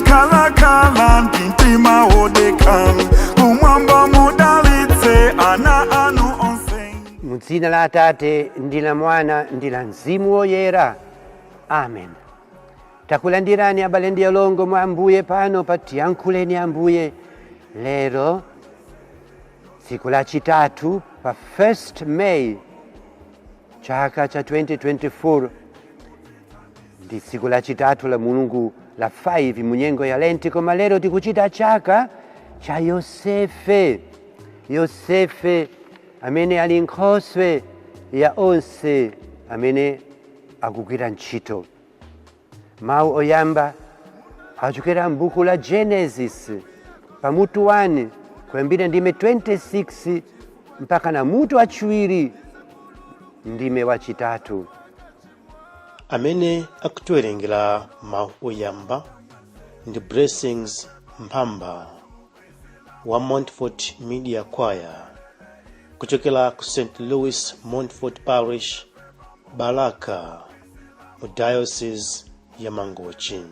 Mumakhalakhala ndi mtima wodekha. Kumwamba mudalitse ana anu onse. Mu dzina la Atate ndi la Mwana ndi la Mzimu Woyera, amen. Takulandirani abale ndi alongo mwa Ambuye pano pa Tiyankhuleni Ambuye. Lero tsiku lachitatu pa 1 May chaka cha 2024, ndi tsiku lachitatu la mulungu la 5 mu nyengo ya Lenti, koma lero tikuchita chaka cha Yosefe. Yosefe amene ali nkhoswe ya onse amene akugwira ntchito. Mawu oyamba achokera m'buku la Genesis pamutu 1, kuyambira ndime 26 mpaka na mutu wachiwiri ndime wachitatu. Amene akutiwerengera mawu oyamba ndi Blessings Mphamba wa Montfort Media Choir kuchokera ku St Louis Montfort Parish, Balaka, mu Diocese ya Mangochi.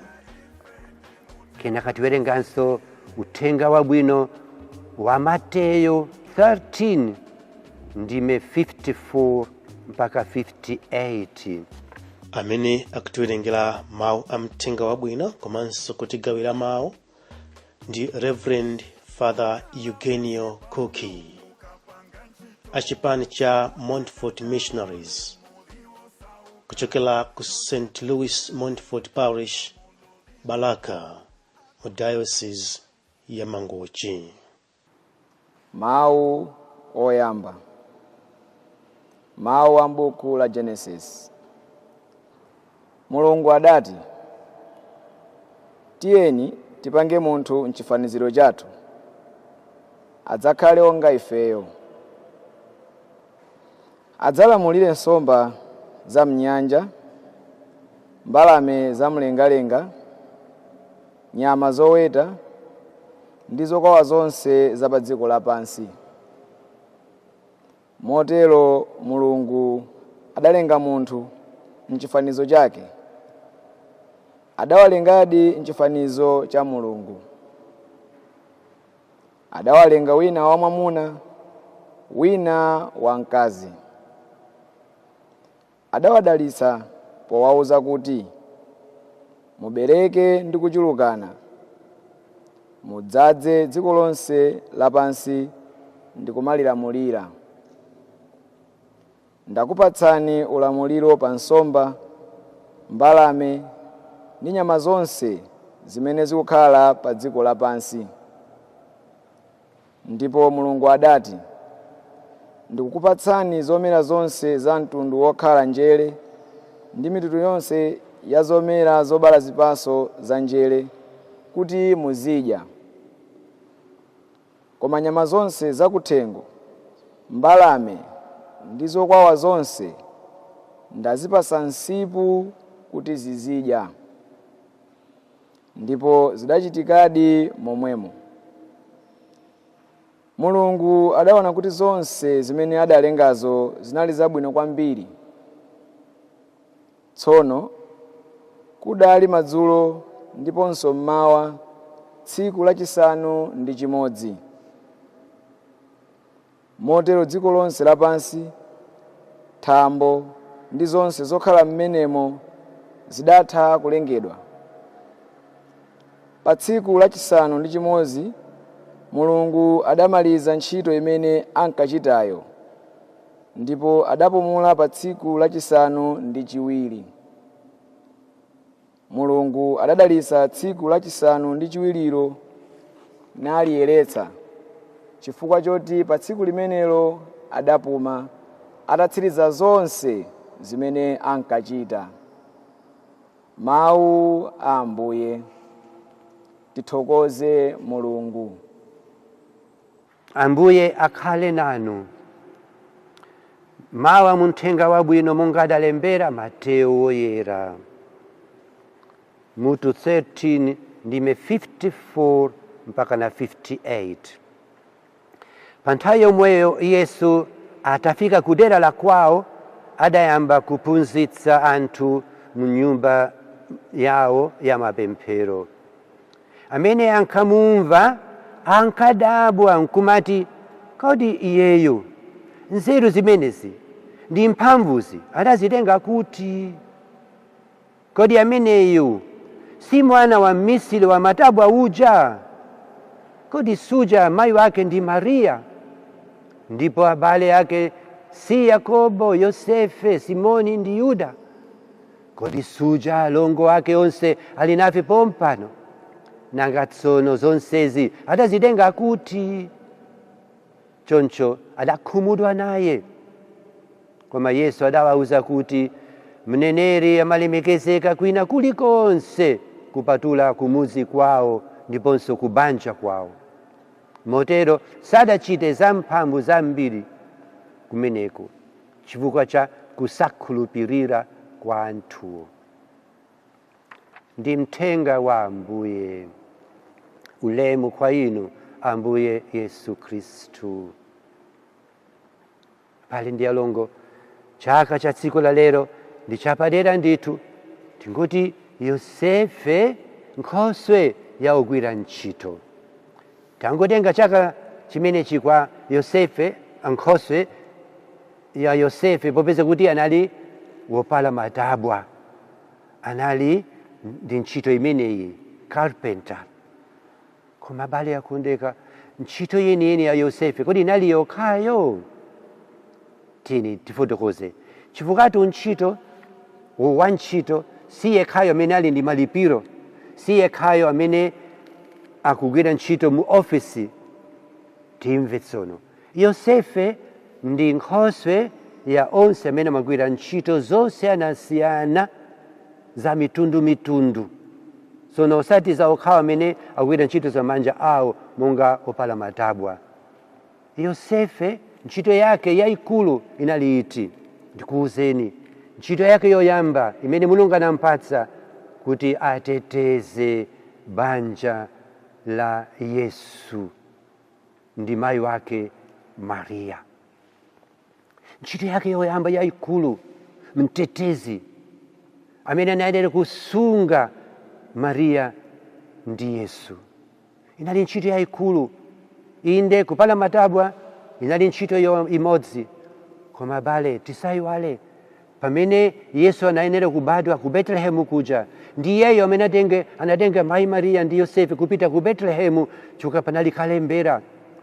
Kenaka tiwerenganso uthenga wabwino wa Mateyo 13 ndime 54 mpaka 58. Amene akutiwerengera mawu a mthenga wabwino komanso kutigawira mawu ndi Reverend Father Eugenio Kuki achipani cha Montfort Missionaries kuchokera ku St Louis Montfort Parish, Balaka, mu Diocese ya Mangochi. Mawu oyamba, mawu a m'buku la Genesis. Mulungu adati, "Tiyeni tipange munthu mchifaniziro chathu, adzakhale onga ifeyo. Adzalamulire nsomba za mnyanja, mbalame zamlengalenga, nyama zoweta ndi zokwawa zonse za pa dziko lapansi." Motero Mulungu adalenga munthu mchifanizo chake, adawalengadi mchifanizo cha Mulungu. Adawalenga wina wamwamuna, wina wamkazi. Adawadalitsa powawuza kuti, "Mubereke ndi kuchulukana, mudzaze dziko lonse lapansi ndi kumalilamulira. Ndakupatsani ulamuliro pa nsomba, mbalame ndi nyama zonse zimene zikukhala pa dziko lapansi." Ndipo Mulungu adati, "Ndikukupatsani zomera zonse za mtundu wokhala njere ndi mitundu yonse ya zomera zobala zipatso za njere kuti muzidya. Koma nyama zonse zakuthengo, mbalame ndi zokwawa zonse ndazipatsa msipu kuti zizidya." Ndipo zidachitikadi momwemo. Mulungu adaona kuti zonse zimene adalengazo zinali zabwino kwambiri. Tsono kudali madzulo ndiponso mmawa, tsiku lachisanu ndi chimodzi. Motero dziko lonse lapansi, thambo ndi zonse zokhala m'menemo zidatha kulengedwa. Pa tsiku lachisanu ndi chimodzi Mulungu adamaliza ntchito imene ankachitayo, ndipo adapumula pa tsiku lachisanu ndi chiwiri. Mulungu adadalitsa tsiku lachisanu ndi chiwirilo naliyeretsa, chifukwa choti pa tsiku limenelo adapuma atatsiriza zonse zimene ankachita. Mawu a Ambuye. Tithokoze Mulungu. Ambuye akhale nanu. Mawu a muthenga wabwino monga adalembera Mateyo Woyera, mutu 13 ndime 54 mpaka na 58. Pa nthawi yomweyo Yesu atafika ku dera la kwawo, adayamba kuphunzitsa anthu mu nyumba yawo ya mapemphero. Amene ankamumva ankadabwa nkumati, kodi iyeyo nzeru zimenezi ndi mphamvuzi adazitenga kuti? Kodi ameneyu si mwana wa mmisiri wa matabwa uja? Kodi suja mayi wake ndi Mariya, ndipo abale ake si Yakobo, Yosefe, Simoni ndi Yuda? Kodi suja alongo ake onse ali nafe pompano? Nanga tsono zonsezi adazitenga kuti? Choncho adakhumudwa naye. Koma Yesu adawawuza kuti, mneneri amalemekezeka kwina kulikonse kupatula kumuzi kwawo ndiponso kubanja kwawo. Motero sadachite zamphamvu zambiri kumeneko chifukwa cha kusakhulupirira kwa anthuwo. Ndi mthenga wa Ambuye. Ulemu kwa inu, Ambuye Yesu Khristu. Abale ndi alongo, chaka cha tsiku la lero ndi chapadera ndithu. Tinguti Yosefe, nkhoswe ya ogwira ntchito. Tangotenga chaka chimenechi kwa Yosefe, nkhoswe ya Yosefe, popeza kuti anali wopala matabwa, anali ndi ntchito imeneyi, carpenter. Koma abale akondeka, ntchito yeniyeni ya Yosefe kodi inali yokhayo? Tini tifotokoze. Chifukwa ntchito wantchito si yekhayo amene ali ndi malipiro, si yekhayo amene akugwira ntchito mu ofisi. Timve tsono, Yosefe ndi nkhoswe ya onse amene amagwira ntchito zosiyanasiyana za mitundumitundu. Tsono osati za okhawo amene akugwira ntchito za manja awo monga opala matabwa. Yosefe ntchito yake yayikulu inali iti? Ndikuwuzeni, ntchito yake yoyamba imene Mulungu anampatsa kuti ateteze banja la Yesu ndi mayi wake Mariya. Ntchito yake yoyamba yayikulu, mtetezi amene anayenera kusunga Mariya ndi Yesu, inali ntchito yayikulu. Inde, kupala matabwa inali ntchito imodzi, koma abale, tisayiwale pamene Yesu anayenera kubadwa ku Betelehemu kuja, ndi iyeyo amene anatenga mayi Mariya ndi Yosefe kupita ku Betelehemu, chifukwa panali kalembera.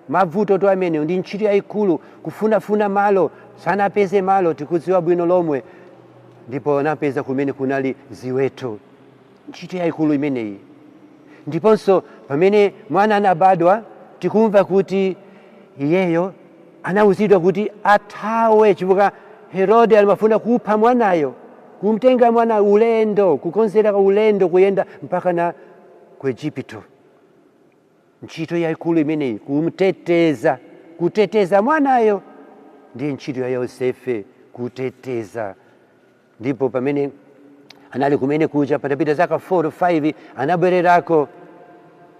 Mavuto to amene ndi ntchito yayikulu, kufunafuna malo, sanapeze malo, tikudziwa bwino lomwe, ndipo anapeza kumene kunali ziweto. Ntchito yayikulu imeneyi. Ndiponso pamene mwana anabadwa, tikumva kuti iyeyo anawuzidwa kuti athawe, chifukwa Herode alimafuna kupha mwanayo, kumtenga mwana ulendo, kukonzera ulendo kuyenda mpaka na ku Egipto. Ntchito yayikulu imeneyi, kumteteza, kuteteza mwanayo, ndiye ntchito ya Yosefe, kuteteza. Ndipo pamene anali kumene kuja, patapita zaka 4 5, anabwererako,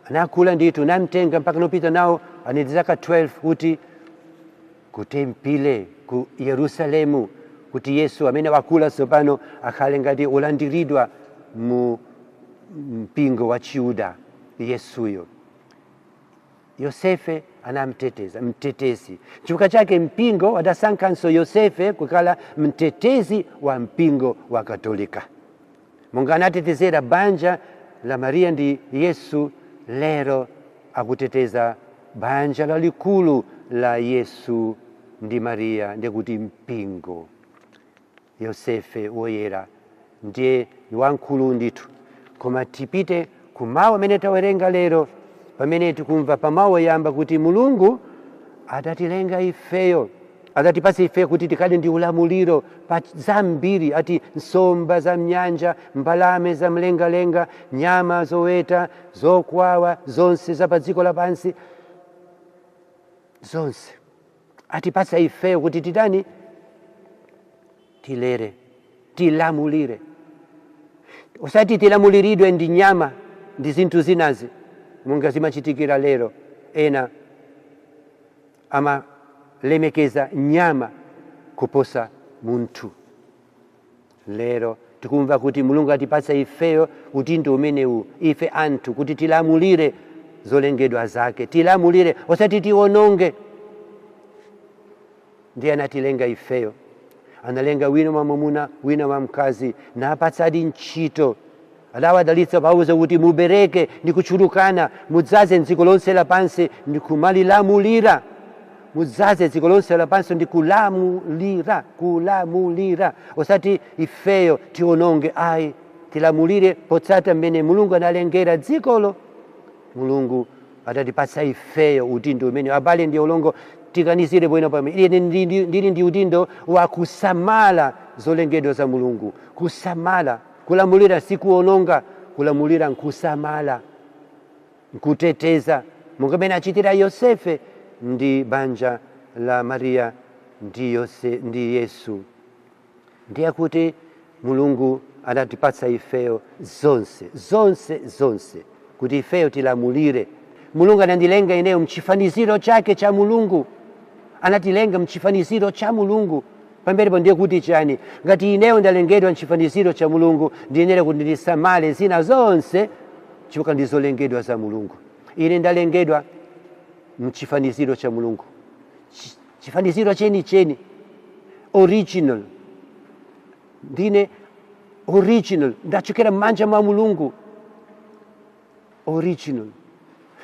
anakula ndithu, namtenga mpaka nopita nawo ani zaka 12 kuti kutempile ku Yerusalemu, kuti Yesu amene wakula tsopano akhale ngati olandiridwa mu mpingo wa Chiyuda. Yesuyo Yosefe anamteteza, mtetezi. Chifukwa chake mpingo adasankhanso Yosefe kukhala mtetezi wa mpingo wa Katolika. Monga anatetezera banja la Mariya ndi Yesu, lero akuteteza banja lalikulu la Yesu ndi Mariya, ndikuti mpingo. Yosefe woyera ndiye wamkulu ndithu. Koma tipite ku mawu amene tawerenga lero, pamene tikumva pa mawu oyamba kuti Mulungu adatilenga ifeyo, adatipatsa ifeyo kuti tikhale ndi ulamuliro pa zambiri, ati nsomba za mnyanja, mbalame za mlengalenga, nyama zoweta, zokwawa, zonse za pa dziko lapansi, zonse atipatsa ifeyo kuti titani? Tilere, tilamulire, osati tilamuliridwe ndi nyama ndi zinthu zinazi monga zimachitikira lero. Ena amalemekeza nyama kuposa munthu. Lero Tikumva kuti Mulungu atipatsa ifeyo udindo umenewu, ife anthu, kuti tilamulire zolengedwa zake, tilamulire, osati tiononge. Ndiye anatilenga ifeyo, analenga wina wa mwamuna, wina wa mkazi, napatsadi ntchito. Adawadalitsa pauza kuti mubereke ndi kuchulukana, mudzaze dziko lonse lapansi ndi kumalilamulira. Mudzaze dziko lonse lapansi ndi kulamulira, kulamulira, osati ifeyo tiononge ayi, tilamulire potsata mmene Mulungu analengera dzikolo. Mulungu atatipatsa ifeyo udindo umene, abale ndi alongo, tiganizire bwino pamene ine ndili ndi udindo wa kusamala zolengedwa za Mulungu. Kusamala, kulamulira sikuononga, kulamulira nkusamala, nkuteteza, monga mene achitira Yosefe ndi banja la Mariya ndi Yose ndi Yesu. Ndiye kuti Mulungu adatipatsa ifeyo zonse, zonse, zonse, kuti ifeyo tilamulire. Mulungu anandilenga ineyo mchifaniziro chake cha Mulungu, anatilenga mchifaniziro cha Mulungu. Pamenepo ndiye kuti chani? Ngati ineyo ndalengedwa mchifaniziro cha Mulungu, ndiyenera kuti ndisamale zina zonse, chifukwa ndizolengedwa za Mulungu. Ine ndalengedwa mchifaniziro cha Mulungu, chifaniziro cheni cheni, original. Ndine original, ndachokera m'manja mwa Mulungu, original.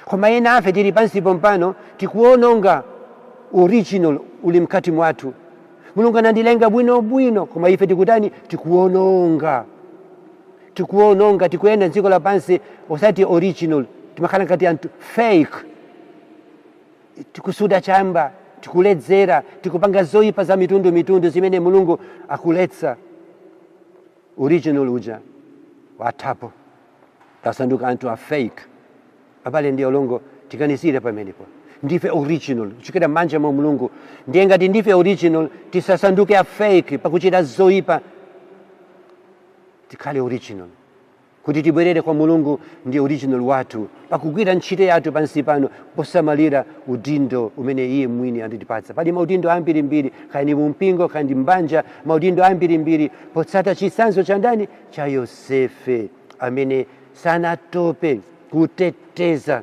Koma ena afe tili pansi pompano tikuononga original uli mkati mwathu. Mulungu anandilenga bwino bwino, koma ife tikutani? Tikuononga, tikuononga, tikuyenda dziko lapansi osati original, timakhala ngati anthu fake. Tikusuta chamba, tikuledzera, tikupanga zoyipa za mitundu mitundu zimene Mulungu akuletsa. Original uja wathapo, tasanduka anthu a fake. Abale ndi alongo, tiganizire pamenepo. Ndife original kuchokera m'manja mwa Mulungu. Ndiye ngati ndife original, tisasanduke a fake pakuchita zoyipa. Tikhale original kuti tibwerere kwa Mulungu ndi original wathu pakugwira ntchito yathu pansi pano, posamalira udindo umene iye mwini anditipatsa. Pali maudindo ambirimbiri, kaya ndi mumpingo, kaya ndi mbanja, maudindo ambirimbiri, potsata chitsanzo cha ndani? Cha Yosefe, amene sanatope kuteteza,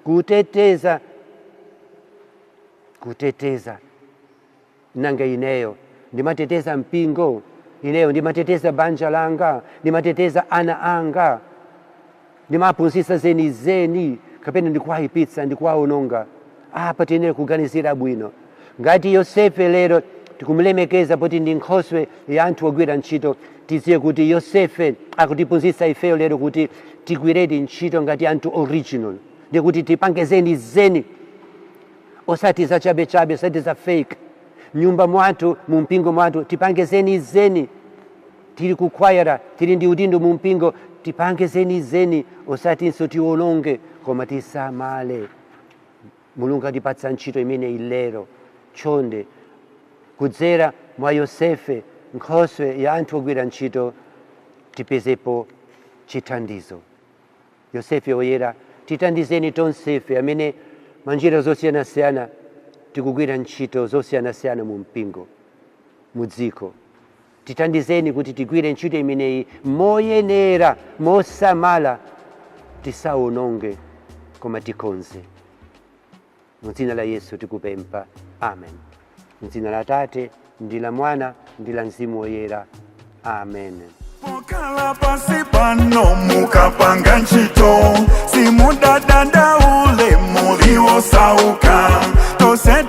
kuteteza, kuteteza. Nanga ineyo ndimateteza mpingo? Ineyo ndimateteza banja langa? Ndimateteza ana anga? Ndimaphunzitsa zenizeni kapena ndikuwayipitsa, ndikuwaononga? Apa tiyenera kuganizira bwino. Ngati Yosefe lero tikumulemekeza poti ndi nkhoswe ya anthu ogwira ntchito, tidziwe kuti Yosefe akutiphunzitsa ifeyo lero kuti tigwiredi ntchito ngati anthu original, ndikuti tipange zenizeni, osati za chabechabe, osati za fake. Nyumba mwathu, mu mpingo mwathu, tipange zenizeni. Tili kukwayara, tili ndi udindo mu mpingo, tipange zenizeni, osatinso tiononge, koma tisamale. Mulungu atipatsa ntchito imene ilero. Chonde, kudzera mwa Yosefe, nkhoswe ya anthu ogwira ntchito, tipezepo chithandizo. Yosefe oyera, tithandizeni tonsefe amene manjira zosiyanasiyana tikugwira ntchito zosiyanasiyana mu mpingo, mu dziko. Tithandizeni kuti tigwire ntchito imeneyi moyenera, mosamala, tisaononge koma tikonze. Mu dzina la Yesu tikupempha, amen. Mdzina la Tate ndi la Mwana ndi la Mzimu Woyera, amen. Pokhala pansi pano mukapanga ntchito, simudadandaule muliwosauka tose.